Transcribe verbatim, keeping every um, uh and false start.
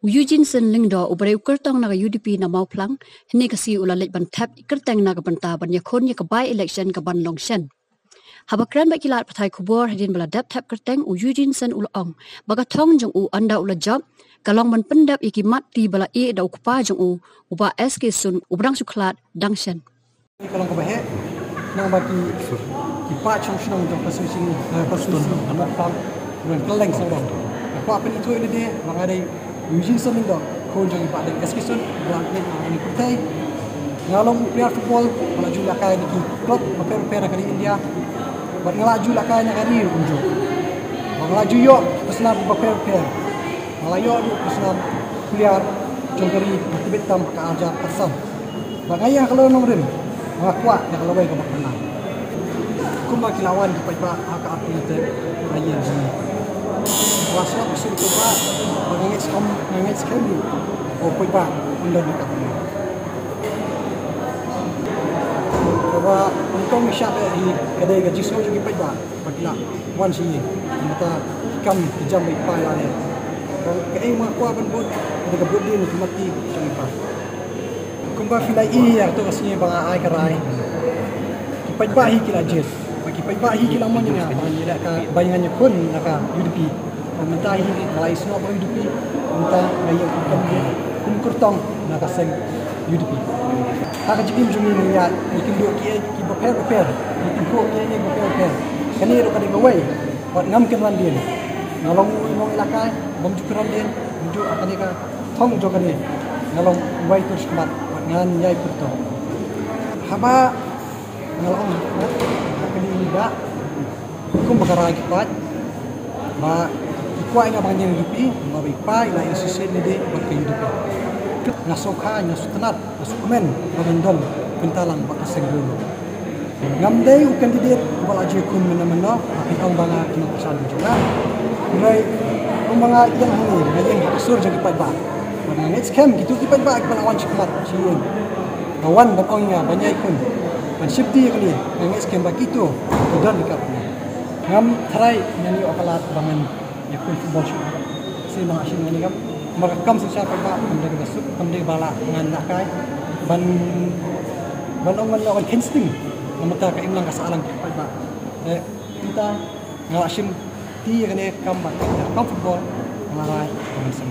U Eugene Sen Lyngdoh, u ba dei u kyrtong na ka U D P na Mawphlang, hynne ka sngi u la leit ban thep kyrteng na ka bynta ban ïakhun ïa ka by-election ka ban long shen. Haba kren bad ki lad pathai khubor hadien ba la dep thep kyrteng, u Eugene Sen u la ong ba ka thong jong u ynda u la jop ka long ban pyndep ïa ki mat ti ba la ïeh da u kpa jong u, u Bah S K Sun, u ba dang shu khlad dang shen. Ka long kaba heh, nang ba ki, ki paid shnong shnong jong ka constituency, eh, constituency, ka long ka long kylleng sawdong. Nga kwah pynithuh ïa lade ba nga dei Eugene Sen Lyngdoh, khun jong i Bah Deng S K Sun, ba la leit na ka pyrthei. Nga long u player football ba la ju lehkai na ki club bapher bapher na ka ri India. Bad nga la ju lehkai na ka ri kumjuh. Bad nga la ju ïoh ki snam bapher bapher. Nga la ïoh ruh ki snam player jong ka ri, nga tbit tam ha ka arhajar khatsan. Ba nga ïa ka lawei nongrim, ba nga kwah ïa ka lawei kaba khynnah. Kumba ki la wan ki paidbah ha ka artylli te, ba ïa jong ngi. Ba la sngap ki sur ki paidbah, ba nga ngeit skhem, nga ngeit skhem ruh, ba u paidbah un don ryngkat bad nga. Kaba nyngkong ngi shah beh hi ka dei ka jingsngew jong ki paidbah. Ba ki la wan sha ïing, mynta ki kam ki jam ba i pa i la leh. Kaei ma nga kwah ban bud, ka dei ka bud dien ki mat ti jong i pa. Kumba phi la ïohi ïa kato ka sngi ba nga ai ka rai, ki paidbah hi ki la jied, ba ki paidbah hi ki la mon ïa nga ba ngan ïalehkai, ba ngan ïakhun na ka U D P. Mynta hi nga la ïasnoh bad U D P, mynta nga ïeng kum, kum kyrtong na ka seng U D P. Ha ka jingim jong ngi ngi ïa, ngi kynduh kiei kiei bapher bapher, ngi kynduh kiei kiei bapher bapher. Kane ruh ka dei kawei, bad ngam kynran dien. Nga long u nongïalehkai bym ju kynran dien, kumjuh ha kane ka thong jong kane, nga long uwei tur shakhmat bad ngan ïai pyrto. Haba nga la ong ha kane ka liang, kumba ka rai ki paid ba ki kwah ïa nga ba ngan ïeng ha U D P, namar ba i pa i la associate lade bad ka U D P. Nga sngewkha, nga sngewtynnat, nga sngewkmen ba ngan don bynta lang bad ka seng Bru. Ngam dei u candidate uba la ju ïakhun mynno mynno, ba phin ong ba nga ki nongkyrshan ki jong nga. Hynrei kumba nga ïeng hangne, nga ïeng ha ka sur jong ki paidbah. Bad nga ngeit skhem kito ki paidbah kiba la wan shakhmat sha ïing, ba wan ban ong ïa nga ban ïai khun, ban shim ti ïa kane, nga ngeit skhem ba kito ki don ryngkat bad nga. Ngam tharai ngan ïoh ka lad ba ngan ïa khun football shuh. Shisien ba nga shim kane ka kam, namar ka kam synshar paidbah kam dei kaba suk, kam dei kaba lah ngan lehkai ban, ban ong ban, ban kheiñ sting. Namar ka imlang ka sahlang paidbah. Te mynta nga la shim ti ïa kane ka kam ba, ïa ka kam football, nga la rai ba ngan seng.